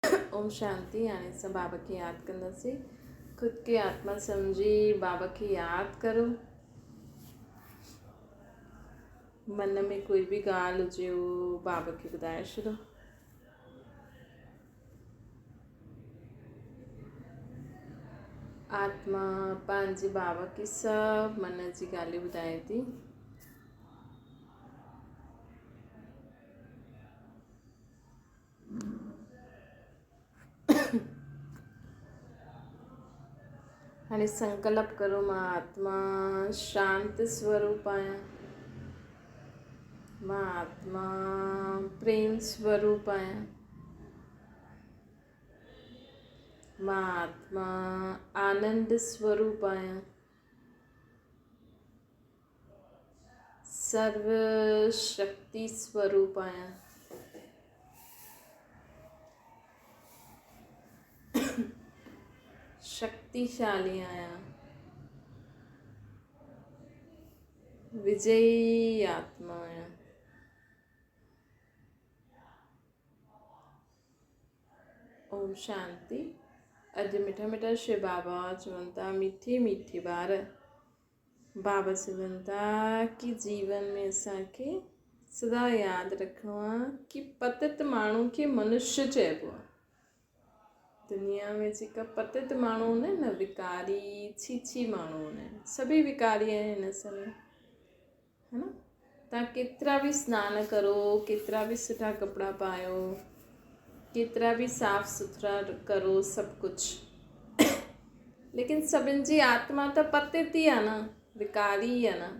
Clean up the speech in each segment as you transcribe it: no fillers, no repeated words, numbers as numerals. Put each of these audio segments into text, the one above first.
اوم شانتي. هاڻي اسان بابا کي ياد ڪنداسين. خود کي آتما سمجهي بابا کي ياد ڪرو. من ۾ ڪوئي به ڳالهه هجي اهو بابا کي ٻڌائي ڇڏو. آتما پنهنجي بابا کي سڀ من جي ڳالهيون ٻڌائي ٿي. هاڻي سنڪلپ ڪرو مان آتما شانت سوروپ آهيان، مان آتما پريم سوروپ آهيان، مان آتما آنند سوروپ آهيان، سرو شڪتي سوروپ آهيان. شڪتيشالي آهيان. وجئي آتما آهيان. اوم شانتي. اڄ مٺا مٺا شو بابا چون ٿا مٺي مٺي ٻار. بابا چون ٿا ڪي جيون ۾ اسان کي سدا ياد رکڻو آ ڪي پتت ماڻهو کي منشي چئبو آ. دنيا ۾ جيڪا پتت ماڻهو هوندا آهن نه وڪاري ڇي ڇي ماڻهو هوندا آهن، سڀئي وڪاري آهن هن سمي، ها نه. تان ڪيترا به سنان ڪرو، ڪيترا به سٺا ڪپڙا پايو، ڪيترا به صاف سٿرا ڪرو سڀ ڪجهه، ليڪن سڀن جي آتما ته پتت ئي آ نه، وڪاري ئي آ نه،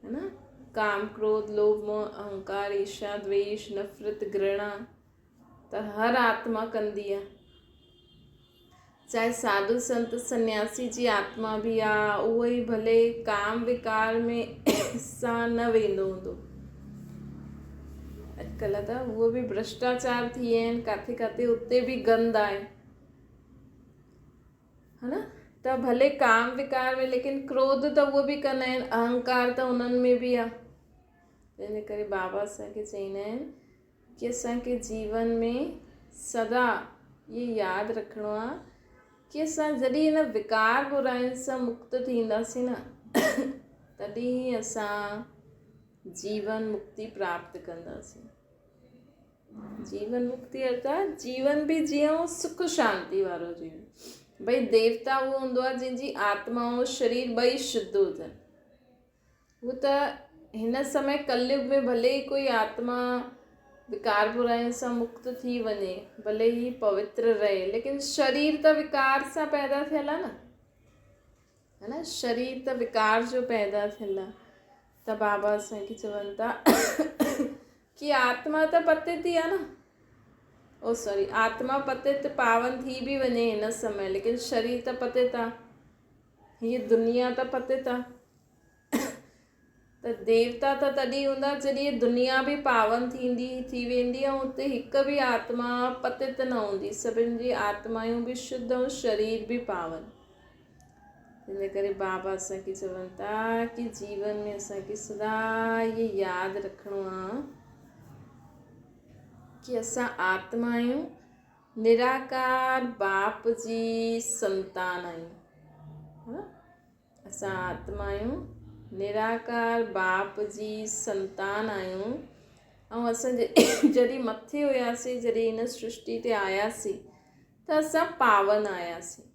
ها نه. ڪام ڪروڌ لوڀ موه اهنڪار ايرشا دويش نفرت گهرڻا ته هر آتما ڪندي آ. چاهي ساڌو سنت سنياسي جي آتما به آ، اهو ئي ڀلي ڪام وڪار ۾ سان نه ويندو هوندو. اڄڪلهه ته اهو به ڀرشٽاچار ٿي ويا آهن، ڪاٿي ڪاٿي اتي به گند آهي، ها نه. ته ڀلي ڪام وڪار ۾ ليڪن ڪروڌ ته اهو به ڪندا آهن، اهنڪار ته انهن ۾ به آ. تنهن جي ڪري بابا اسان کي چئيندا آهن ڪي اسان کي جيون ۾ سدا اهي ياد رکڻو آ ڪي اسان جڏهن هن وڪار براين سان مڪت ٿينداسين نه تڏهن ئي اسان جيون مڪتي پراپت ڪنداسين. جيون مڪتي ارٿات جيون به جيئون سک شانتي وارو جيون. ڀئي ديوتا اهو هوندو آ جنهن جي آتما ۽ شرير ٻئي شڌ هجن. هو ته هن سمي ڪليگ ۾ ڀلي ئي ڪوئي آتما وڪار براين سان مڪت ٿي وڃي، ڀلي هي پوتر رهي، ليڪن شرير ته وڪار سان پيدا ٿيل آهي نه، ها نه، شرير ته وڪار جو پيدا ٿيل آهي. ته بابا اسان کي چون ٿا ڪي آتما ته پتت ئي آهي نه، او سوري، آتما پتت پاون ٿي به وڃي هن سمي، ليڪن شرير ته پتت آهي، هيء دنيا ته پتت آهي. ته ديوتا ته تڏهن هوندا جڏهن دنيا به پاون ٿيندي ٿي ويندي ۽ اتي هڪ به آتما پتت نه هوندي، سڀن جي آتمايون به شڌ ۽ شرير به پاون. ان ڪري بابا اسان کي چون ٿا ڪي جيون ۾ اسان کي سدا اهي ياد رکڻو آ ڪي اسان آتما آهيون، نراڪار باپ جي سنتان آهيون. اسان آتما آهيون، نراڪار باپ جي سنتان آهيون ۽ اسان جڏهن مٿي هياسين، جڏهن هن سرشٽي تي آياسين ته اسان پاون آياسين.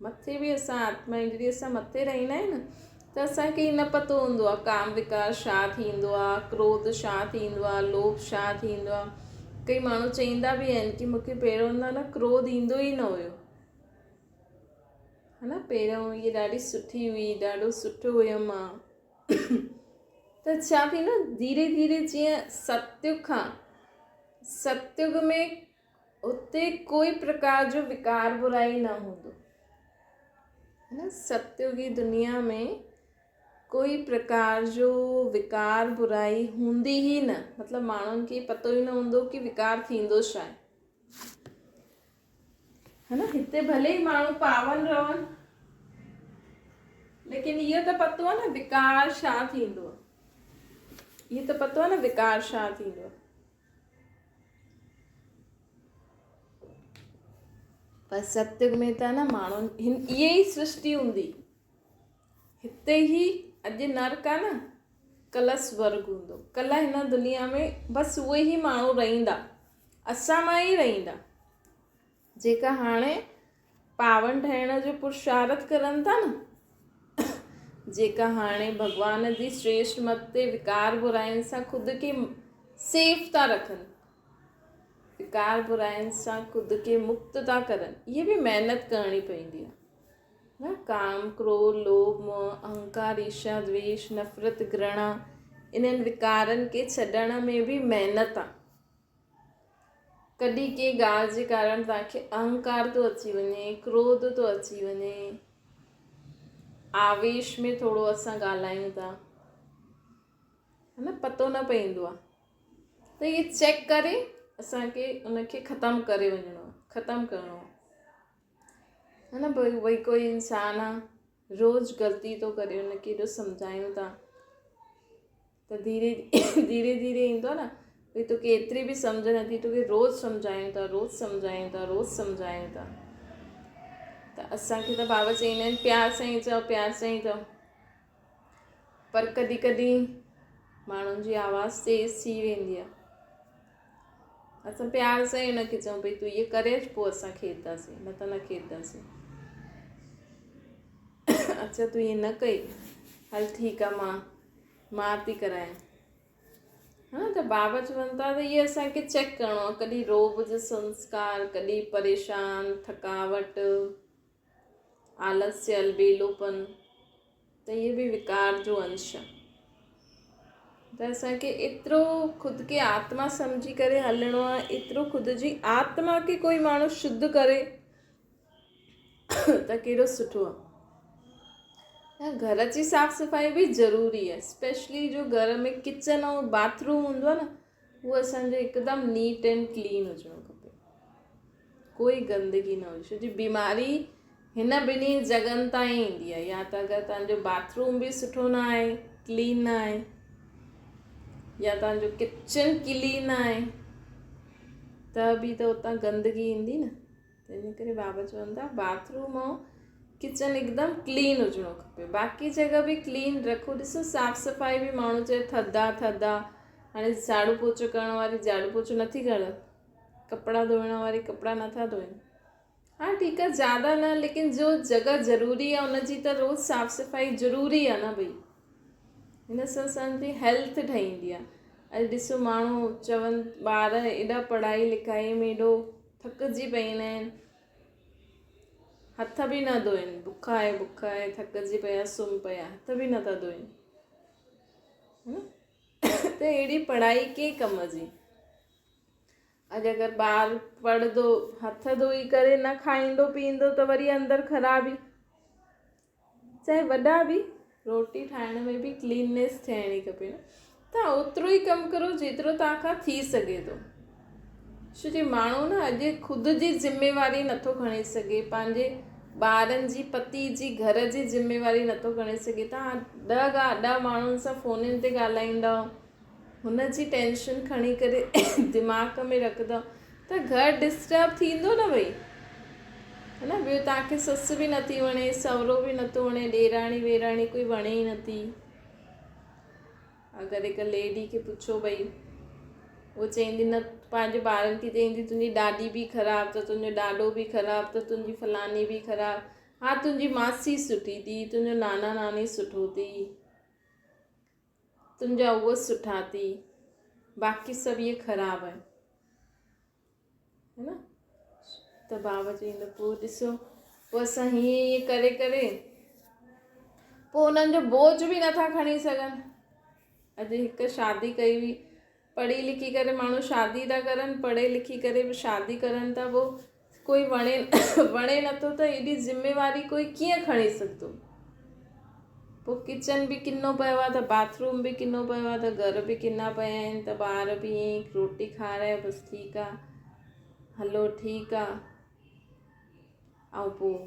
مٿي به اسان آتما آهيون، جڏهن اسان مٿي رهندا آهيون نه ته اسان کي نه پتو هوندو آهي ڪام وڪار ڇا ٿيندو آهي، ڪروڌ ڇا ٿيندو آهي، لوڀ ڇا ٿيندو آهي. ڪئي ماڻهو چئيندا به آهن ڪي مونکي پهريون نه ڪروڌ ايندو ئي نه هيو، ها نه، پهريون هيء ڏاڍي سٺي هئي، ڏاڍو سٺو هيم مان. ته ڇا ٿيندو ڌيري ڌيري جيئن ستيگ کان ستيگ ۾ اتي ڪوئي پرڪار جو وڪار برائي نه هوندو، ها نه. ستيگي دنيا ۾ ڪوئي پرڪار جو وڪار برائي هوندي ئي نه، مطلب ماڻهن کي پتو ئي نه هوندو ڪي وڪار ٿيندو ڇا آهي. ها نه، هتي ڀلي ئي ماڻهو پاون رهن، ليڪن اهو ته پتو آهي نه وڪار ڇا ٿيندو آهي، اهو ته پتو آهي نه وڪار ڇا ٿيندو آهي. پر ستيگ ۾ ته نه ماڻهن هن اهي ئي سرشٽي هوندي. هتي ئي اڄ نرڪ آ نه، ڪلهه سورڳ هوندو. ڪلهه هن دنيا ۾ بس اهي ئي ماڻهو رهندا، اسان مان ئي رهندا، جيڪا هاڻي پاون ٺهڻ جو پرشارٿ ڪرن ٿا نه، جيڪا هاڻي ڀڳوان جي شريشٽ مت تي وڪار براين سان خود کي سيف ٿا رکن. وڪار براين سان خود کي مڪت ٿا ڪرن، اهي به محنت ڪرڻي پوندي آهي نه. ڪام، ڪروڌ، لوڀ، موه، اهنڪار، ايرشا، دويش، نفرت، گرڻا، انهن وڪارن کي ڇڏڻ ۾ به محنت آهي. ڪڏهن ڪنهن ڳالهه جي ڪارڻ توهان کي اهنڪار ٿو اچي وڃي، ڪروڌ ٿو اچي وڃي، آويش ۾ ٿورو اسان ڳالهايون ٿا، ها نه، پتو نه پوندو آهي. ته اهي چيڪ ڪري اسانکي ان کي ختم ڪري وڃڻو آهي، ختم ڪرڻو آهي. ها نه، ڀئي ڀئي ڪوئي انسان آ، روز غلطي ٿو ڪري، ان کي ايڏو سمجهايون ٿا ته ڌيري ڌيري ڌيري ايندو آ نه، ڀئي توکي ايتري به سمجهه نٿي، توکي روز سمجهايون ٿا، روز سمجهايون ٿا، روز سمجهايون ٿا. ته اسانکي ته بابا چئيندا آهن پيار سان ئي چئو، پيار سان ئي چئو. پر ڪڏهن ڪڏهن ماڻهن جي آواز تيز ٿي ويندي آهي. اسان پيار سان ئي ان کي چئون ڀئي تون اهي ڪري اچ پوء اسان کيڏنداسين، نه ته نه کيڏنداسين. اڇا تون ائين نه ڪئي، هل ٺيڪ آهي مان مان ٿي ڪرايان. ها ته بابا چون ٿا ته اهي اسان کي چيڪ ڪرڻو آهي. ڪڏهن روب جو سنسڪار، ڪڏهن پريشان، ٿڪاوٽ، آلسيه، البيلوپن، ته اهي به وڪار جو انش آهي. ته اسان کي ايترو خود کي آتما سمجهي ڪري هلڻو آهي، ايترو خود جي آتما کي ڪوئي ماڻهو شڌ ڪري ته ڪهڙو سٺو آهي. گهر جي صاف صفائي به ضروري آهي، اسپيشلي جو گهر ۾ ڪچن ۽ باٿ روم هوندو آهي نه، هو اسان جو هڪدم نيٽ اينڊ ڪلين هجڻو کپي، ڪوئي گندگي نه هجي، ڇو جي بيماري هن ٻنهي جڳهن تان ئي ايندي آهي. يا ته اگر توهان جو باٿ روم به سٺو نه آهي، ڪلين نه آهي، يا توهان جو ڪچن ڪلين نه آهي، ته به ته اتان گندگي ايندي نه. تنهن ڪري بابا چون ٿا باٿ روم ۽ ڪچن هڪدم ڪلين هجڻو کپي، باقي جڳهه به ڪلين رکو. ڏسو صاف صفائي به ماڻهو چئي ٿڌا ٿڌا، هاڻي جهاڙو پوچو ڪرڻ واري جهاڙو پوچو نٿي ڪري، ڪپڙا ڌوئڻ واري ڪپڙا نٿا ڌوئن. ها ٺيڪ آهي زياده نه، ليڪن جو جڳهه ضروري آهي ان جي ته روز صاف صفائي ضروري آهي نه ڀئي. هن سان اسان جي هيلٿ ٺهيندي آهي. اڄ ڏسو ماڻهو چون ٻار ايڏا پڙهائي لکائي ۾ ايڏو ٿڪجي پئيندا آهن، هٿ به نه ڌوئن، بک آهي بک آهي، ٿڪجي پيا سمهي پيا، هٿ به نٿا ڌوئن. ته اهڙي پڙهائي ڪنهن ڪم جي؟ اڄ اگر ٻار پڙهندو، هٿ ڌوئي ڪري نه کائيندو پيئندو ته وري اندر خرابي. چاهي وڏا به روٽي ٺاهڻ ۾ به ڪليننيس ٿيڻي کپي نه. توهان اوترو ئي ڪم ڪرو جيترو توهان کان ٿي سگهي ٿو. ڇو جي ماڻهو نه اڄ خود جي ذميواري نٿو کڻي سگهي، پنهنجي ٻارن جي، پتي جي، گهر جي ذميواري نٿو کڻي سگهي. توهان ڏهه ماڻهن سان فونن تي ڳالهائيندؤ، هن جي ٽينشن کڻي ڪري دماغ ۾ رکندؤ ته گهر ڊسٽرب ٿيندو نه ڀئي. ها نه، ٻيو توهان کي سس به نٿي وڻي، سهرو به نٿو وڻي، ڏيراڻي ويراڻي ڪوئي وڻي ئي نٿي. اگر هڪ ليڊي کي پڇو ڀئي، هو چوندي نه، پنهنجي ٻارن کي چوندي تنهنجي ڏاڏي به خراب ته تنهنجو ڏاڏو به خراب ته تنهنجي فلاني به خراب، ها تنهنجي ماسي سٺي ٿي، تنهنجو نانا ناني سٺو ٿي، تنهنجا اهي سٺا ٿي، باقي سڀ اهي خراب آهن. ها نه، ته بابا چوندو پوء ڏسو پوء اسان هيئن هيئن ڪري ڪري پوء انهن جو بوجه به نٿا کڻي سگهن. اڄ هڪ شادي ڪئي هئي، پڙهي لکي ڪري ماڻهو شادي ٿا ڪرن، پڙهي لکي ڪري به شادي ڪرن ٿا، پوء ڪوئي وڻي وڻي نٿو ته ايڏي ذميواري ڪوئي ڪيئن کڻي سگهندو. پوء ڪچن به ڪنو پيو آهي ته باٿ روم به ڪنو پيو آهي ته گهر به ڪنا پيا آهن ته ٻار به ائين ئي روٽي کارائي بس ٺيڪ آهي، هلو ٺيڪ آهي. ۽ پوء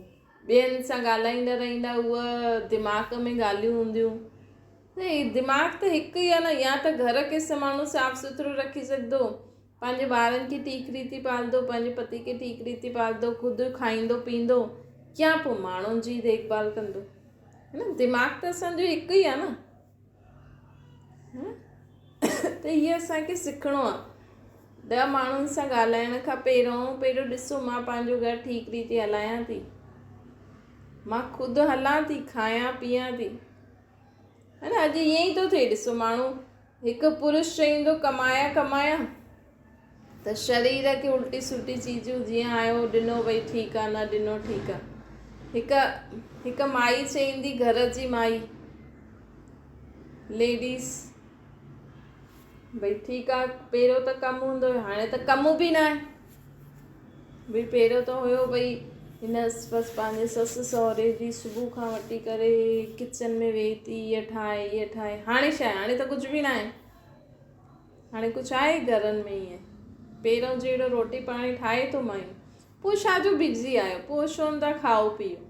ٻين سان ڳالهائيندا رهندا، اها دماغ ۾ ڳالهيون هونديون. نه هي دماغ ته هڪ ئي آهي نه، يا ته گهر کي ماڻهو صاف سٿرو رکي سگهندو پنهنجي ٻارن کي ٺيڪ ريتي پالندو، پنهنجي پتي کي ٺيڪ ريتي پالندو، خود کائيندو پيئندو يا پوء ماڻهن جي ديک ڀال ڪندو. هي نه دماغ ته اسان جو هڪ ئي آهي نه. ته هي اسان کي سکڻو آهي. ڏهه ماڻهن سان ڳالهائڻ کان پهريون پهريون ڏسو مان پنهنجو گهر ٺيڪ ريتي هلايان ٿي. مان خود هلان ٿي، کايان پيئان ٿي. هي نه اڄ ائين ئي ٿو ٿئي ڏسو ماڻهو هڪ پرش چئيندو ڪمايان ڪمايان ته شرير کي الٽي سلٽي چيزون جيئن آيو ڏنو ڀئي ٺيڪ آ نه ڏنو ٺيڪ آ هڪ هڪ مائي چئيندي گهر جي مائي ليڊيز ڀئي ٺيڪ آ پهريون ته ڪم هوندو هيو هاڻي ته ڪم به نه آهي ڀئي پهريون ته هيو ڀئي هن بس پنهنجي سس سهري جي صبح کان وٺي ڪري ڪچن ۾ ويهي ٿي هيء ٺاهي هيء ٺاهي هاڻي ڇا آهي هاڻي ته ڪجهه به نه آهي هاڻي ڪجهه آهي گهرن ۾ ائين پهريون جهڙو روٽي پاڻي ٺاهي ٿو مايون پوء ڇا جو بزي آهيو پوء ڇو نه ٿا کائو پيئو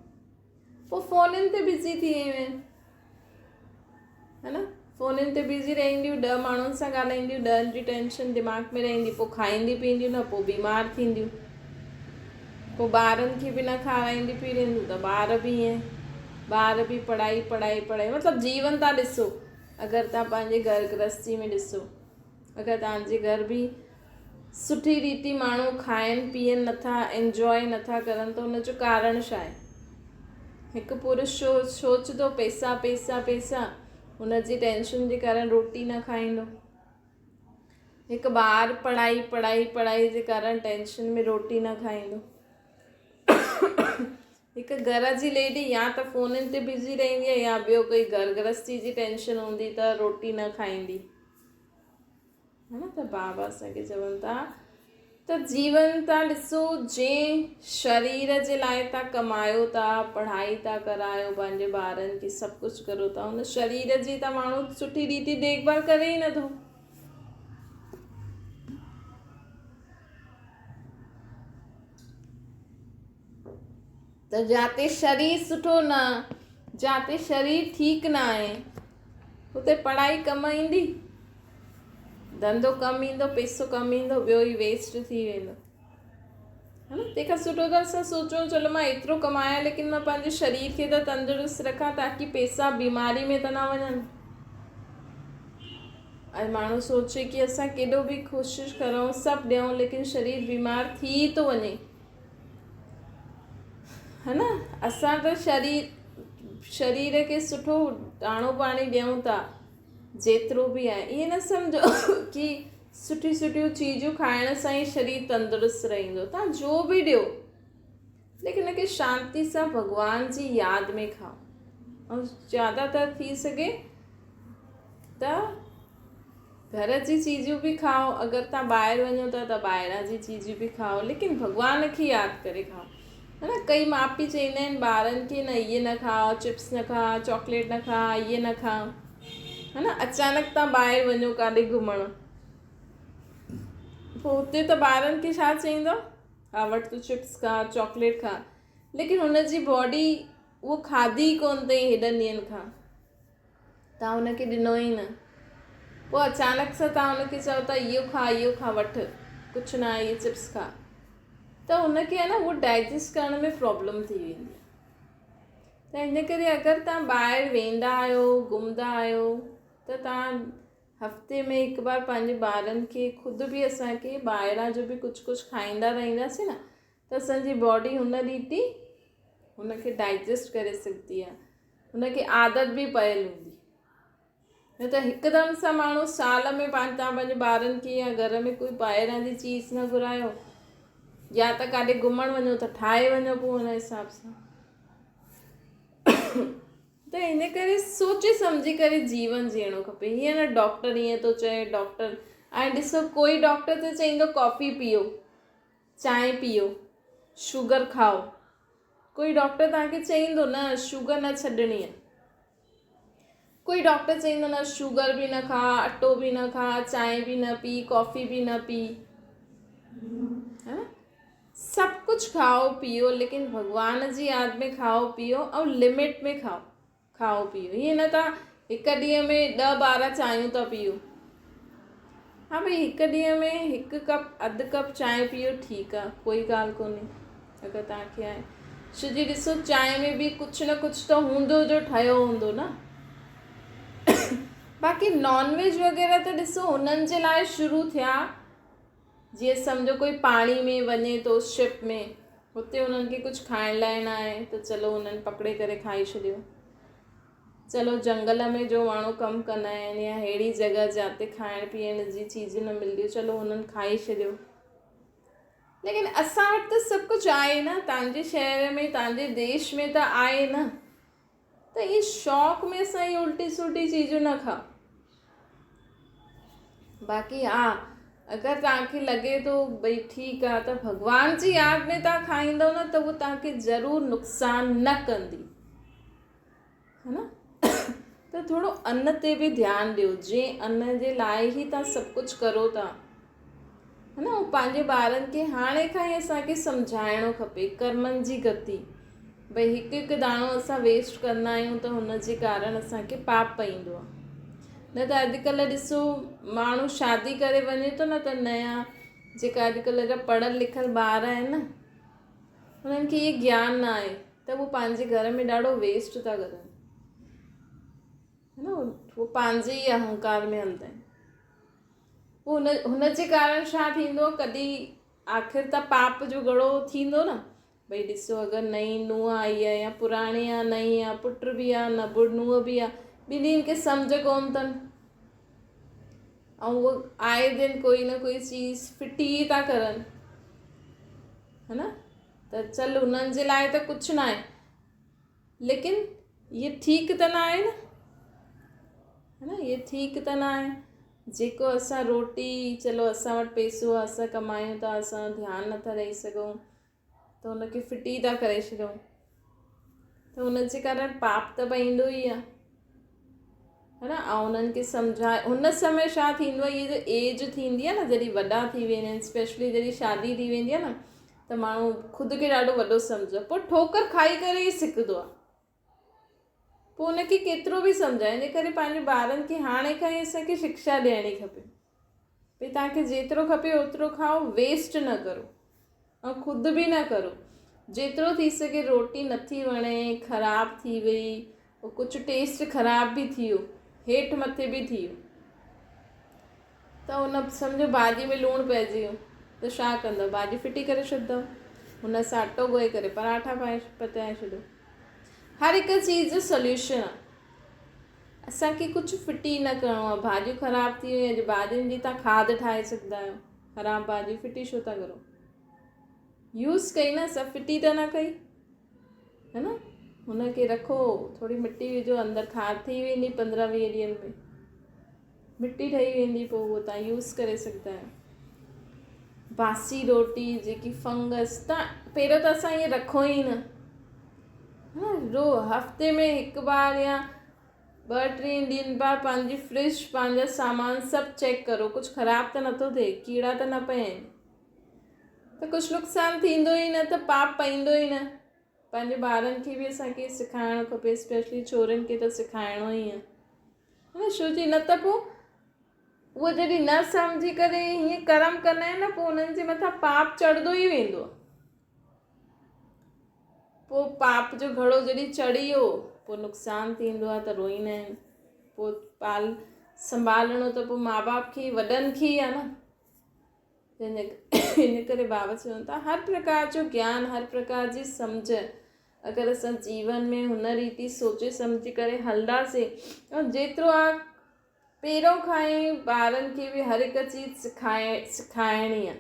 پوء فونن تي بزي ٿي ويون آهن ها نه فونن تي بزي رهنديون ڏهه ماڻهن سان ڳالهائينديون ڏهن جي ٽينشن دماغ ۾ رهندي پوء کائيندي پيئنديون نه پوء بيمار ٿينديون پوء ٻارن کي به نه کارائينديون پيئنديون ته ٻار به ائين ٻار به پڙهائي پڙهائي پڙهائي مطلب جيون تان ڏسو اگر تان پنهنجي گهر گرهستي ۾ ڏسو اگر توهان جي گهر به سٺي ريتي ماڻهو کائن پيئن نٿا انجواء نٿا ڪرن ته ان جو ڪارڻ ڇا آهي؟ هڪ پرش سوچندو پئسا پئسا پئسا ان جي ٽينشن جي ڪارڻ روٽي نه کائيندو هڪ ٻار پڙهائي پڙهائي پڙهائي جي ڪارڻ ٽينشن ۾ روٽي نه کائيندو هڪ گهر جي ليڊي يا ته فونن تي بزي رهندي آهي يا ٻيو ڪوئي گهر گرهستي جي ٽينشن هوندي ته روٽي نه کائيندي ها نه ته بابا اسان کي چون ٿا ته جيون تان ڏسو جنهن شرير جي لاء تان ڪمايو ٿا پڙهائي ٿا ڪرايو پنهنجي ٻارن کي سڀ ڪجهه ڪرو ٿا ان شرير جي ته ماڻهو سٺي ريتي ديک ڀال ڪري ئي نٿو ته جاتي شرير سٺو نه، جاتي شرير ٺيڪ نه آهي، اتي پڙهائي ڪم ايندي؟ ڌنڌو ڪم ايندو، پئسو ڪم ايندو، ٻيو ئي ويسٽ ٿي ويندو. ها نه تنهن کان سٺو ته اسان سوچون چلو مان ايترو ڪمايان ليڪن مان پنهنجي شرير کي ته تندرست رکان تاڪي پئسا بيماري ۾ ته نه وڃن. ۽ ماڻهو سوچي ڪي اسان ڪيڏو به ڪوشش ڪرون سڀ ڏيون ليڪن شرير بيمار ٿي ٿو وڃي. ها نه اسان ته شرير شرير کي سٺو داڻو پاڻي ڏيون ٿا جيترو به آهي ائين نه سمجهو ڪي سٺيون سٺيون چيزون کائڻ سان ئي شرير تندرست رهندو تان جو به ڏيو ليڪن ان کي شانتي سان ڀڳوان جي ياد ۾ کائو ۽ زياده تر ٿي سگهي ته گهر جي چيزون به کائو اگر توهان ٻاهر وڃو ٿا ته ٻاهران جي چيزون به کائو ليڪن ڀڳوان کي ياد ڪري کائو ها نه ڪئي ماء پيء چوندا آهن ٻارن کي نه اهي نه کاء چپس نه کاء چاڪليٽ نه کاء اهي نه کاء ها نه اچانڪ توهان ٻاهر وڃو ڪاڏي گهمڻ پوء اتي ته ٻارن کي ڇا چئيندو ها وٺ تون چپس کاء چاڪليٽ کاء ليڪن هن جي باڊي اهو کاڌي ئي ڪونه اٿئي هيڏن ڏينهن کان توهان هن کي ڏنو ئي نه. پوء اچانڪ سان توهان هن کي چئو ٿا اهو کاء اهو کاء وٺ ڪجهه نه آهي اهي چپس کاء ته هن کي آهي نه اهو ڊائجسٽ ڪرڻ ۾ پرابلم ٿي ويندي آهي ته ان ڪري اگر توهان ٻاهر ويندا آهيو گهمندا آهيو ته توهان هفتي ۾ هڪ بار پنهنجي ٻارن کي خود به اسانکي ٻاهران جو به ڪجهه ڪجهه کائيندا رهنداسين نه ته اسانجي باڊي هن ريتي هن کي ڊائجسٽ ڪري سگهندي آهي هن کي عادت به پيل هوندي نه ته هڪدم سان ماڻهو سال ۾ پاڻ تان پنهنجي ٻارن کي يا گهر ۾ ڪوئي ٻاهران جي چيز نه گهرايو يا ته ڪاڏي گهمڻ وڃو ته ٺاهي وڃو پوء ان حساب سان ته ان ڪري سوچي سمجهي ڪري جيون جيئڻو کپي هيئن نه ڊاڪٽر ائين ٿو چئي ڊاڪٽر ۽ ڏسو ڪوئي ڊاڪٽر ته چئيندو ڪافي پيئو چانهه پيئو شگر کائو ڪوئي ڊاڪٽر توهان کي چئيندو نه شوگر نه ڇڏڻي آهي. ڪوئي ڊاڪٽر چئيندو نه شوگر به نه کاء، اٽو به نه کاء، چانهه به نه پي، ڪافي به نه پي. ها سڀ ڪجهه کائو پيئو ليڪن ڀڳوان جي ياد ۾ کائو پيئو ۽ لمٽ ۾ کائو. کائو پيئو ائين نه توهان هڪ ڏينهن ۾ ڏهه 12 چانهيون ٿا پيئو. ها ڀئي هڪ ڏينهن ۾ هڪ ڪپ اڌ ڪپ چانهه پيئو ٺيڪ آ ڪوئي ڳالهه ڪونهي اگر توهان کي آهي ڇو جي ڏسو چانهه ۾ به ڪجهه نه ڪجهه ته هوندو جو ٺهيو هوندو نه باقي نان ويج وغيره ته ڏسو هنن جي لاء شروع ٿيا جيئن سمجهو ڪوئي پاڻي ۾ وڃي ٿو شپ ۾ هتي هنن کي ڪجهه کائڻ لاء نه آهي ته چلو هنن پڪڙي ڪري کائي ڇڏيو چلو جنگل ۾ جو ماڻهو ڪم ڪندا آهن يا اهڙي جڳهه جاتي کائڻ پيئڻ جي چيز نه ملندي چلو هنن کائي ڇڏيو ليڪن اسان وٽ ته سڀ ڪجهه آهي نه تانجي شهر ۾ تانجي ديش ۾ ته آهي نه ته ائين شوق ۾ اسان اهي الٽي سلٽي چيزون نه کائون باقي ها اگر توهان کي لڳي ٿو ڀئي ٺيڪ آهي ته ڀڳوان جي ياد ۾ توهان کائيندو نه ته اهو توهان کي ضرور نقصان نه ڪندي ها نه ته ٿورو ان تي به ڌيان ڏيو جنهن ان جي لاء ئي توهان سڀ ڪجهه ڪرو ٿا ها نه ۽ پنهنجي ٻارن کي هاڻي کان ئي اسان کي سمجهائڻو کپي ڪرمن جي گتي ڀئي هڪ هڪ داڻو اسان ويسٽ ڪندا آهيون ته هن جي ڪارڻ اسان کي پاپ پئيندو آهي نه ته اڄڪلهه ڏسو ماڻهو شادي ڪري وڃي ٿو نه ته نيا جيڪا اڄڪلهه جا پڙهيل لکيل ٻار آهن نه هنن کي اهي گيان نه آهي ته هو پنهنجي گهر ۾ ڏاڍو ويسٽ ٿا ڪرن ها نه هو پنهنجي ئي اهنڪار ۾ هلندا آهن پوء هن هن جي ڪارڻ ڇا ٿيندو ڪڏهن آخر ته پاپ جو گهڙو ٿيندو نه ڀئي ڏسو اگر نئين نونهن آئي آهي يا پراڻي آهي نئين آهي پٽ به آهي نه به نونهن به آهي ٻنهين کي سمجهه ڪونه اٿن ۽ اهو آئي دن ڪوئي نه ڪوئي چيز ڦٽي ٿا ڪرن ها نه ته چل هنن جي لاء ته ڪجهه نه آهي ليڪن اهي ٺيڪ ته نه آهي نه ها نه اهي ٺيڪ ته نه آهي جيڪو اسان روٽي چلو اسان وٽ پئسو آهي اسان ڪمايون ٿا اسان ڌيان نٿا ڏيئي سگهون ته هن کي ڦٽي ٿا ڪري ڇڏون ته هن جي ڪارڻ پاپ ته پئيندو ئي آهي ها نه ۽ انهن کي سمجهائي هن سمي ڇا ٿيندو آهي هي جو ايج ٿيندي آهي نه جڏهن وڏا ٿي ويندا آهن اسپيشلي جڏهن شادي ٿي ويندي آهي نه ته ماڻهو خود کي ڏاڍو وڏو سمجهندو آهي پوء ٺوڪر کائي ڪري ئي سکندو آهي پوء ان کي ڪيترو به سمجهائي ان ڪري پنهنجي ٻارن کي هاڻي کان ئي اسان کي شڪشا ڏيڻي کپي ڀئي توهان کي جيترو کپي اوترو کائو ويسٽ نه ڪرو ۽ خود به نه ڪرو جيترو ٿي سگهي روٽي نٿي وڻي خراب ٿي وئي ڪجهه ٽيسٽ خراب به ٿي ويو هيٺ مٿي به ٿي ويو ته ان سمجهو ڀاڄي ۾ لوڻ پئجي ويو ته ڇا ڪندو ڀاڄي ڦٽي ڪري ڇڏندو هن سان اٽو ڳوهي ڪري پراٺا پائي پچائي ڇڏو هر هڪ چيز جو سوليوشن آهي اسان کي ڪجهه ڦٽي نه ڪرڻو آهي ڀاڄيون خراب ٿي ويون اڄ ڀاڄين جي تان کاڌ ٺاهي سگهندا آهيو خراب ڀاڄي ڦٽي ڇو ٿا ڪرو يوز ڪئي نه اسان ڦٽي ته نه ڪئي ہے نه هن کي رکو ٿوري مٽي وجهو اندر کاڌ ٿي ويندي 15 20 ڏينهن ۾ مٽي ٺهي ويندي پوء اهو تان يوز ڪري سگهندا آهيو باسي روٽي جيڪي فنگس تان پهريون ته اسان ائين رکو ئي نه رو هفتي ۾ هڪ بار يا ٻه ٽي ڏينهن بعد پنهنجي فرج پنهنجا سامان سڀ چيڪ ڪرو ڪجهه خراب ته نٿو ٿئي ڪيڙا ته نه پيا آهن ته ڪجهه نقصان ٿيندو ئي نه ته پاپ پئيندو ئي نه پنهنجي ٻارن کي به اسانکي سکائڻو کپي اسپيشلي ڇورين کي ته سکائڻو ئي آهي نه ڇو جي نه ته پوء اهو جڏهن نه سمجهي ڪري هيئن ڪرم ڪندا آهن نه پوء انهن جي مٿان پاپ چڙهندو ئي ويندو آهي پوء پاپ جو گهڙو جڏهن چڙهي ويو پوء نقصان ٿيندو آهي ته روئيندا آهن پوء پال سنڀالڻو ته پوء ماء باپ کي وڏن کي ئي آهي نه ان ڪري بابا چون ٿا هر پرڪار جو گيان هر پرڪار جي سمجهه اگر اسان جيون ۾ هن ريتي سوچي سمجهي ڪري هلنداسين ۽ جيترو آ پهريون کان ئي ٻارن کي به هر هڪ چيز سکائي سکائڻي آ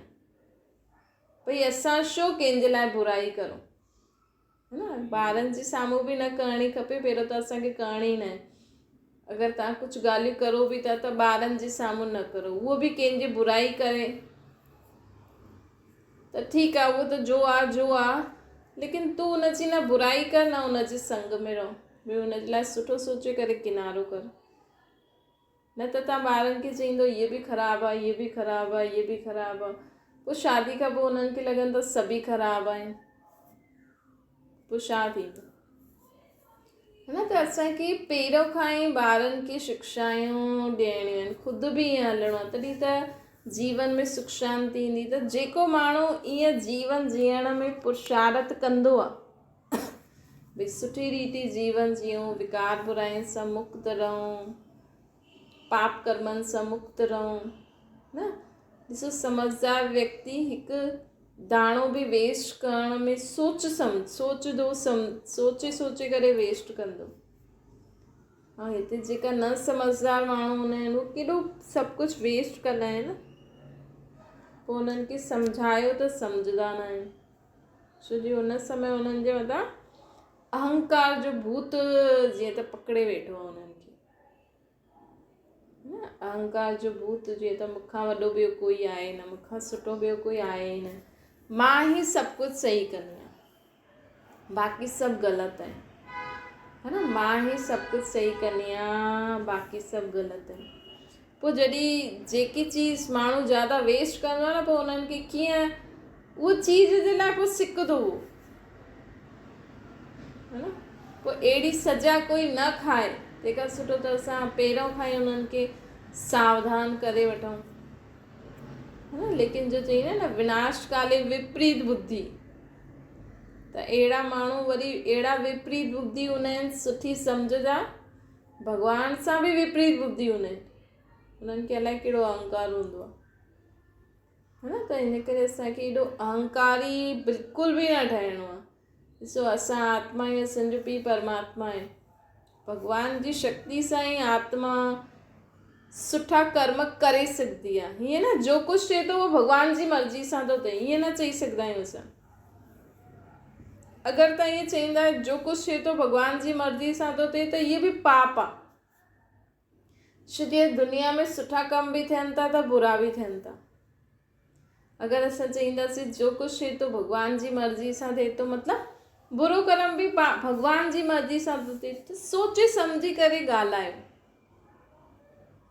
ڀئي اسان ڇو ڪنهن جي لاء برائي ڪرون نه ٻارن جي سامهون به نه ڪرڻي کپي پهريون ته اسان کي ڪرڻي نه اگر توهان ڪجهه ڳالهيون ڪرو به ٿا ته ٻارن جي سامهون نه ڪرو اهو به ڪنهن جي برائي ڪري ته ٺيڪ آ اهو ته جو آ جو آ ليڪن تون ان جي نه برائي ڪر نه ان جي سنگ ۾ رهو ٻيو ان جي لاء سٺو سوچي ڪري ڪنارو ڪر نه ته توهان ٻارن کي چئيندو هيء به خراب آ هيء به خراب آ هيء به خراب آ پوء شادي کان پوء انهن کي لڳندو سڀئي خراب آهن پوء ڇا ٿيندو نه ته اسان کي پهريون کان ئي ٻارن کي شڪشايون ڏيڻيون آهن خود به ائين هلڻو آهي تڏهن ته جيون ۾ سک شانتي ايندي ته جيڪو ماڻهو ائين جيون جيئڻ ۾ پرشارٿ ڪندو آ ڀئي سٺي ريتي جيون جيئون، وڪار براين سان مڪت رهون، پاپ ڪرمن سان مڪت رهون نه ڏسو سمجهدار ويڪتي هڪ داڻو به ويسٽ ڪرڻ ۾ سوچ سمجھ سوچندو سوچي سوچي ڪري ويسٽ ڪندو ۽ هتي جيڪا نه سمجهدار ماڻهو هوندا آهن اهي ڪيڏو سڀ ڪجهه ويسٽ ڪندا آهن پوء انهن کي سمجهايو ته سمجهندا نه آهن ڇو جو ان سمي انهن جي مٿان اهنڪار جو ڀوت جيئن ته پڪڙي ويٺو آهي انهن کي نه اهنڪار جو ڀوت جيئن ته مون کان وڏو ٻيو ڪوئي آهي نه مون کان سٺو ٻيو ڪوئي آهي ئي نه مان ئي سڀ ڪجهه صحيح ڪندي آهيان باقي سڀ غلط آهن ها نه مان هي سڀ ڪجهه صحيح ڪندي آهيان باقي سڀ غلط آهن پوء جڏهن جيڪي چيز ماڻهو زياده ويسٽ ڪندو آهي نه پوء انهن کي ڪيئن اهو چيز جي لاء پوء سڪندو هو ها نه پوء اهڙي سزا ڪوئي نه کائي تنهن کان سٺو ته اسان پهريون کان ئي انهن کي ساوڌان ڪري وٺون ها نه ليڪن جو چئي نه وناش ڪالي وپريت ٻڌي ته اهڙا ماڻهو وري اهڙا وپريت ٻڌي هوندا آهن سٺي سمجهه جا ڀڳوان سان به وپريت ٻڌي هوندا آهن انهن کي الائي ڪهڙو اهنڪار هوندو آهي ها نه ته ان ڪري اسانکي ايڏو اهنڪاري بلڪل به نه ٺهڻو آهي ڏسو اسان آتما آهيون اسانجو پيء پرماتما آهي ڀڳوان جي شڪتي سان ئي آتما سٺا ڪرم ڪري سگهندي آهي. هيئن نه جو ڪجهه ٿئي ٿو اهو ڀڳوان جي مرضي سان ٿو ٿئي ائين نه چئي سگهندا آهيون اسان. اگر توهان ائين چئيندا جو ڪجهه ٿئي ٿو ڀڳوان جي مرضي سان ٿو ٿئي ته اهو به پاپ آهي. ڇو جو دنيا ۾ سٺا ڪم به ٿين ٿا ته برا به ٿين ٿا. اگر اسان چئينداسين جو ڪجهه ٿئي ٿو ڀڳوان جي مرضي سان ٿئي ٿو مطلب برو ڪرم به ڀڳوان جي مرضي سان ٿو ٿئي ته سوچي سمجهي ڪري ڳالهايو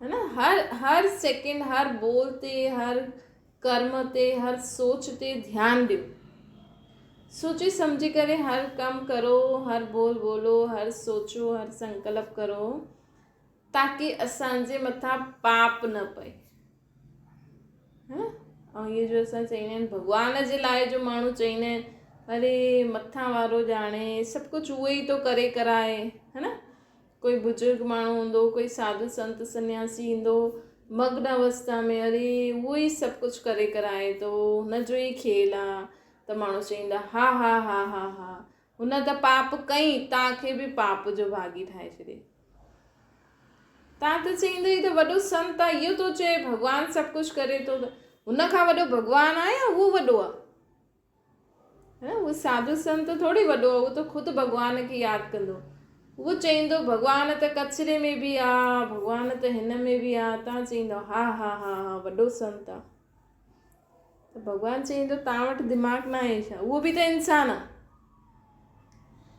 ہے نا هر هر سيڪنڊ هر بول تي هر ڪرم تي هر سوچ تي ڌيان ڏيو سوچي سمجهي ڪري هر ڪم ڪرو هر بول بولو هر سوچو هر سنڪلپ ڪرو تاڪي اسان جي مٿان پاپ نه پئي ها ۽ اهي جو اسان چئيندا آهن ڀڳوان جي لاء جو ماڻهو چئيندا آهن اري مٿان وارو ڄاڻي سڀ ڪجهه اهو ئي ٿو ڪري ڪرائي ها نه ڪوئي بزرگ ماڻهو هوندو ڪوئي ساڌو سنت سنياسي ايندو مگن اوستا ۾ اري اهو ئي سڀ ڪجهه ڪري ڪرائي ٿو هن جو ئي کيل آ ته ماڻهو چئيندا ها ها ها ها ها هن ته پاپ ڪئي تان کي به پاپ جو ڀاڳي ٺاهي ڇڏي تان ته چئيندو هي ته وڏو سنت آ اهو ٿو چئي ڀڳوان سڀ ڪجهه ڪري ٿو ته هن کان وڏو ڀڳوان آ يا اهو وڏو آ ها اهو ساڌو سنت ٿوري وڏو آ اهو ته خود ڀڳوان کي ياد ڪندو اهو چئيندو ڀڳوان ته ڪچري ۾ به آ ڀڳوان ته هن ۾ به آ تان چئيندو ها ها ها ها وڏو سنت آ ته ڀڳوان چئيندو تان وٽ دماغ نه آهي ڇا اهو به ته انسان آ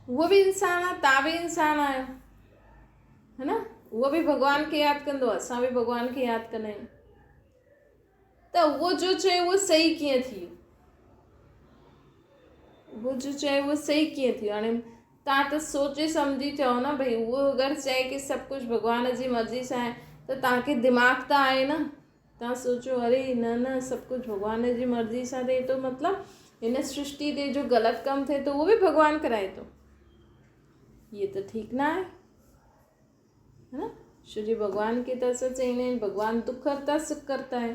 اهو به انسان آ تان به انسان آهيو ہے نه اهو به ڀڳوان کي ياد ڪندو اسان به ڀڳوان کي ياد ڪندا آهيون ته اهو جو چئي اهو صحيح ڪيئن ٿي ويو اهو جو چئي اهو صحيح ڪيئن ٿي ويو هاڻي تان ته سوچي سمجهي چئو نه ڀئي اهو اگر چئي ڪي سڀ ڪجهه ڀڳوان جي مرضي سان آهي ته تان کي دماغ ته آهي نه توهان سوچيو اري نه نه سڀ ڪجهه ڀڳوان جي مرضي سان ٿئي ٿو مطلب هن سرشٽي تي جو غلط ڪم ٿئي ٿو اهو به ڀڳوان ڪرائي ٿو هيء ته ٺيڪ نه آهي ها ڇو جو ڀڳوان کي ته اسان چئيندا آهيون ڀڳوان دک ڪرتا سک ڪرتا آهي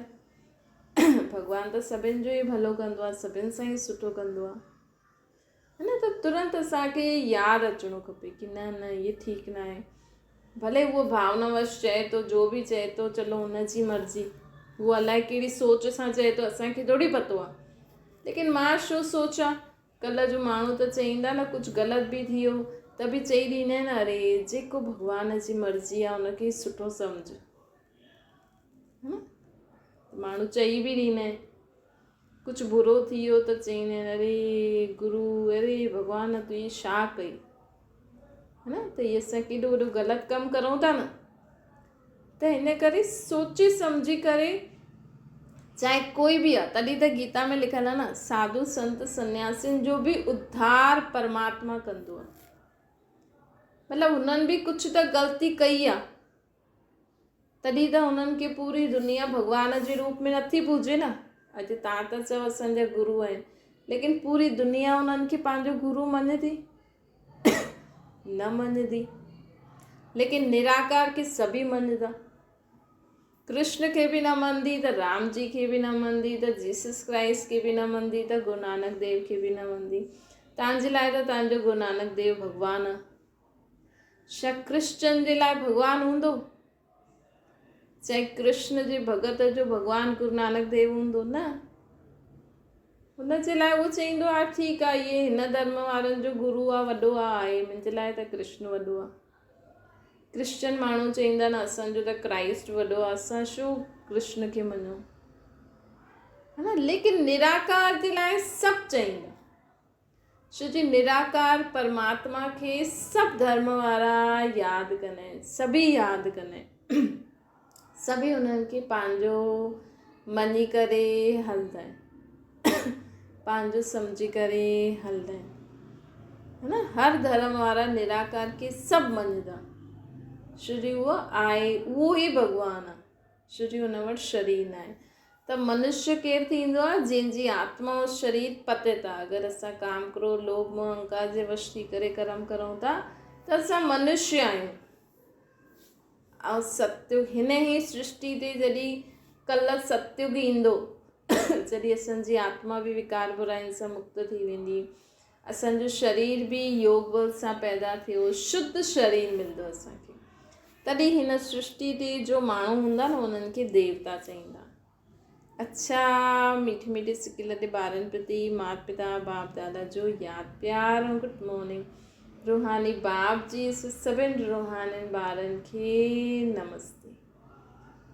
ڀڳوان ته سڀن جو ئي ڀلو ڪندو آهي سڀن سان ئي سٺو ڪندو آهي نه ته ترنت اسان کي ياد اچڻو کپي ڪي نه نه هي ٺيڪ نه آهي ڀلي اهو ڀاونا وش چئي ٿو جو به چئي ٿو چلو هن جي مرضي هو الائي ڪهڙي سوچ سان چئي ٿو اسان کي ٿوري پتو آهي ليڪن مان ڇو سوچان ڪلهه جو ماڻهو ته چئيندا نه ڪجهه غلط به ٿي ويو ته به چئي ڏيندا آهن اري جيڪو ڀڳوان جي مرضي آهي ان کي سٺو سمجهه ماڻهو چئي به ڏيندا آهن ڪجهه برو ٿي ويو ته چئيندا آهن اري گرو اري ڀڳوان تون هي ڇا ڪئي ہے نه ته هي اسان ڪيڏو وڏو غلط ڪم ڪرون ٿا نه ته هن ڪري سوچي سمجهي ڪري چاهي ڪوئي به آهي تڏهن ته گيتا ۾ لکيل آهي نه ساڌو سنت سنياسين جو به اڌار پرماتما ڪندو آهي مطلب هنن به ڪجهه ته غلطي ڪئي آهي. تڏهن ته هنن کي پوري دنيا ڀڳوان جي روپ ۾ نٿي پوڄي نه. اڄ توهان ته چئو اسان جا گرو آهن، ليڪن پوري دنيا انهن کي پنهنجو گرو مڃي ٿي؟ نه مڃي ٿي. ليڪن نراڪار کي سڀئي مڃندا. ڪرشن کي به نه مڃندي ته رام جي کي به نه مڃندي ته جيسس ڪرائسٽ کي به نه مڃندي ته گرو نانڪ ديو کي به نه مڃندي. توهان جي لاء ته توهان جو گرو نانڪ ديو ڀڳوان آ. ڇا ڪرسچن جي لاء ڀڳوان هوندو؟ چاهي ڪرشن جي ڀڳت جو ڀڳوان گرو نانڪ ديو هوندو؟ نه. هن جي لاء اهو چئيندو آهي ٺيڪ آهي اهي هن ڌرم وارن جو گرو آهي وڏو آهي منهنجي لاء ته ڪرشن وڏو آهي. ڪرسچن ماڻهو چئيندا آهن اسان جو ته ڪرائسٽ وڏو آهي اسان ڇو ڪرشن کي مڃون ها نه ليڪن نراڪار جي لاء سڀ چئيندا ڇو جي نراڪار پرماتما کي سڀ ڌرم وارا ياد ڪندا آهن سڀئي ياد ڪندا آهن سڀئي انهن کي پنهنجو مڃي ڪري هلندا آهن پنهنجو سمجهي ڪري هلندا آهن ها نه هر ڌرم وارا نراڪار کي سڀ مڃندا ڇو جي اهو آهي اهو ئي ڀڳوان آهي ڇو جي ان وٽ شرير نه آهي ته منشيه ڪير ٿيندو آهي جنهن جي آتما ۽ شرير پتت آهي اگر اسان ڪام ڪروڌ لوڀ موه اهنڪار جي وش ٿي ڪري ڪرم ڪرون ٿا ته اسان منشيه آهيون ۽ ستيگ هن ئي سرشٽي تي جڏهن ڪل ستيگ ايندو جڏهن اسان جي آتما به وڪار براين سان مڪت ٿي ويندي اسان جو شرير به يوگ بل سان پيدا ٿيو شڌ شرير ملندو اسان کي تڏهن هن سرشٽي تي جو ماڻهو هوندا نه انهن کي ديوتا چئيندا اڇا ميٺي ميٺي سڪي لڏي ٻارن پرتي مات پتا باپ دادا جو ياد پيار ۽ گڊ مارننگ روحاني باپ جي سڀن روحانين ٻارن کي نمستي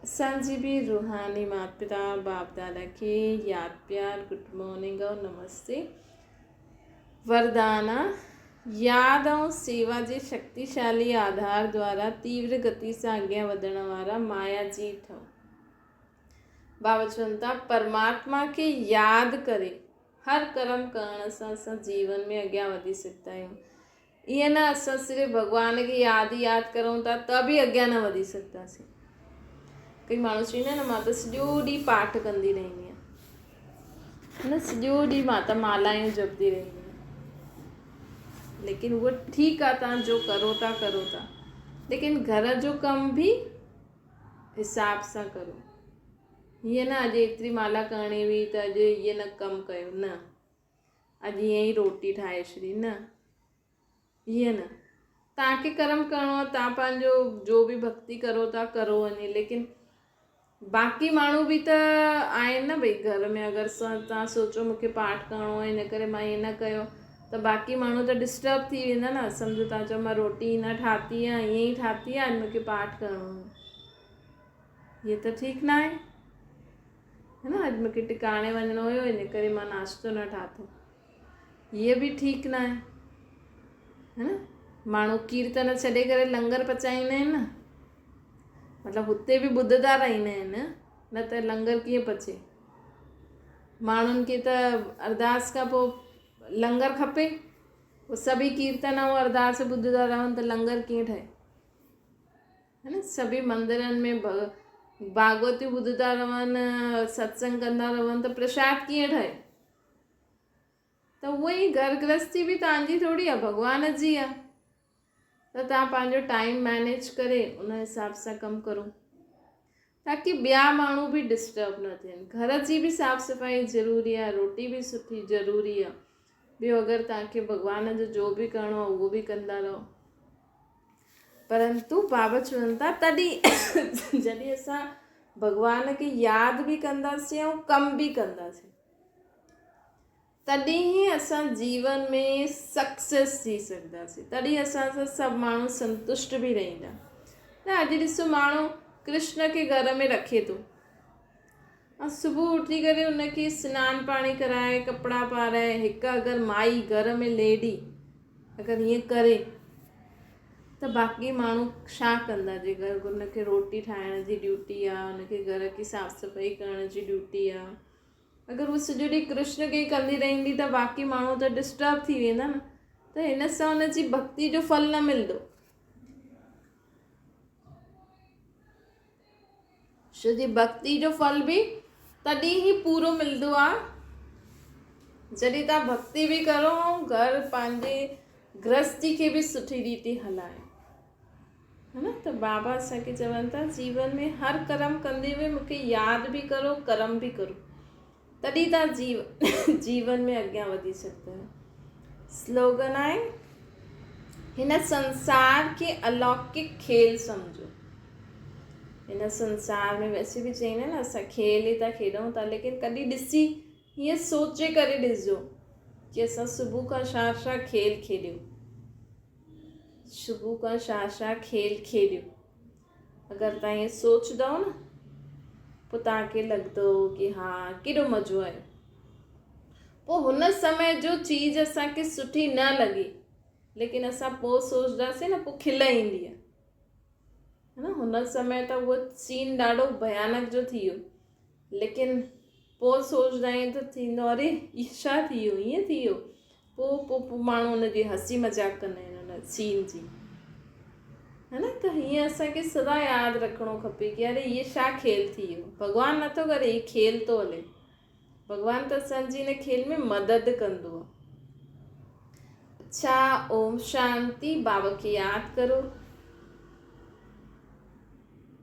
اسان جي به روحاني مات پتا باپ دادا کي ياد پيار گڊ مارننگ ۽ نمستي وردانا ياد ۽ سيوا جي شڪتيشالي آڌار دوارا تيور گتي سان اڳيان وڌڻ وارا مايا جي ٺهو بابا چون ٿا پرماتما کي ياد ڪري هر ڪرم ڪرڻ سان اسان جيون ۾ اڳيان وڌي سگهندا آهيون. ائين نه اسان صرف ڀڳوان کي ياد ئي ياد ڪرون ٿا ته به اڳيان نه وڌي سگهنداسين. ڪئي ماڻهو چوندا آهن نه مان ته سڄو ڏينهن پاٺ ڪندي رهندي آهيان نه سڄو ڏينهن مان ته مالايون جپندي رهندي آهيان ليڪن اهو ٺيڪ آهي تان جو ڪرو ٿا ڪرو ٿا ليڪن گهر جو ڪم به حساب سان ڪرو. هيئن نه اڄ ايتري مالا ڪرڻي هئي ته اڄ هيئن نه ڪم ڪيو نه اڄ ائين ئي روٽي ٺاهي ڇڏي نه هيئن نه توهان کي ڪرم ڪرڻو آهي توهان پنهنجو جو به ڀڪتي ڪرو ٿا ڪرو وڃي ليڪن باقي ماڻهو به ته آهن نه ڀئي گهر ۾ اگر توهان سوچو مونکي پاٺ ڪرڻو آهي ان ڪري مان ائين نه ڪيو ته باقي ماڻهو ته ڊسٽرب ٿي ويندا نه سمجهو توهان چئو مان روٽي نه ٺاتي آهي ائين ئي ٺاتي آهي اڄ مونکي پاٺ ڪرڻو آهي هيء ته ٺيڪ نه آهي هي نه اڄ مونکي ٽڪاڻي وڃڻو هيو ان ڪري مان ناشتو نه ٺاتو هيء به ٺيڪ نه آهي هي نه ماڻهو ڪيرتن ڇڏي ڪري لنگر پچائيندا آهن نه مطلب هتي به ٻڌندا رهندا آهن نه ته لنگر ڪيئن پچي ماڻهن کي ته ارداس کان پوء لنگر کپي. پوء سڀئي ڪيرتن ۽ ارداس ٻڌندا رهن ته لنگر ڪيئن ٺهي؟ هي نه سڀئي مندرن ۾ ڀاڳوتيون ٻڌندا رهن، ستسنگ ڪندا رهن ته پرشاد ڪيئن ٺهي؟ ته اهو ئي گهر گرهستي به توهان جي ٿوري آهي ڀڳوان جي آهي. ته توهان پنهنجو ٽائيم مئنيج ڪري ان حساب سان ڪم ڪرو تاڪي ٻيا ماڻهو به ڊسٽرب نه ٿين گهر جي به صاف صفائي ضروري آهي روٽي به سٺي ضروري آهي ٻيو اگر توهان کي ڀڳوان جو جو به ڪرڻو آهي اهو به ڪندا رهو پرنتو بابا چون ٿا تڏهن جڏهن اسان ڀڳوان کي ياد به ڪنداسين ۽ ڪم به ڪنداسين تڏهن ئي اسان جيون ۾ سڪسيس ٿي سگهنداسين تڏهن اسان سان سڀ ماڻهو سنتشٽ به رهندا نه اڄ ڏسو ماڻهو ڪرشن کي گهر ۾ رکي ٿو ۽ صبح اٿي ڪري ان کي سنان پاڻي ڪرائي ڪپڙا پارائي هڪ اگر مائي گهر ۾ ليڊي اگر ائين ڪري ته باقي ماڻهو ڇا ڪندا جي گهر ان کي روٽي ٺاهڻ جي ڊيوٽي آهي ان کي گهر کي صاف صفائي ڪرڻ جي ڊيوٽي آهي اگر هو سڄو ڏينهن ڪرشن کي ئي ڪندي رهندي ته باقي ماڻهو ته ڊسٽرب ٿي ويندا نه ته هن سان هن جي ڀڪتي جو ڦل نه ملندو. ڇو جي ڀڳتي جو ڦل به تڏهن ئي پورو ملندو آهي جڏهن توهان ڀڳتي به ڪرو ۽ گهر پنهنجي گرهستي کي به سٺي ريتي هلايو ها نه ته بابا اسان کي چون ٿا جيون ۾ هر ڪرم ڪندي هوئي مون کي ياد به ڪرو ڪرم به ڪرو تڏهن توهان جيو جيون ۾ اڳيان وڌي سگهندا آهيو سلوگن آهي هن سنسار کي الوڪڪ کيل سمجهو هن سنسار ۾ ويسي به چئيندا آهن اسان کيل ئي ٿا کيڏون ٿا ليڪن ڪڏهن ڏسي هيئن سوچي ڪري ڏسجو ڪي اسان صبح کان ڇا ڇا کيل کيڏيو صبح کان ڇا ڇا کيل کيڏيو اگر توهان ائين سوچندؤ نه پوء توهان کي لڳندو ڪي ها ڪيڏو مزو آيو پوء هن سمي جو چيز اسان کي سٺي نه لڳي ليڪن اسان پوء سوچنداسين نه پوء کل ايندي آهي نه هن سمي ته اهو سين ڏاڍو ڀيانڪ جو ٿي ويو ليڪن پوء سوچندا آهيون ته ٿيندو اري هي ڇا ٿي ويو هيئن ٿي ويو پوء پوء پوء ماڻهو ان جي هسي مذاق ڪندا آهن ان سين جي ها نه ته هيئن اسانکي سدا ياد رکڻو کپي ڪي اري هي ڇا کيل ٿي ويو ڀڳوان نٿو ڪري هي کيل ٿو هلي ڀڳوان ته اسانجي هن کيل ۾ مدد ڪندو آهي اڇا اوم شانتي بابا کي ياد ڪرو.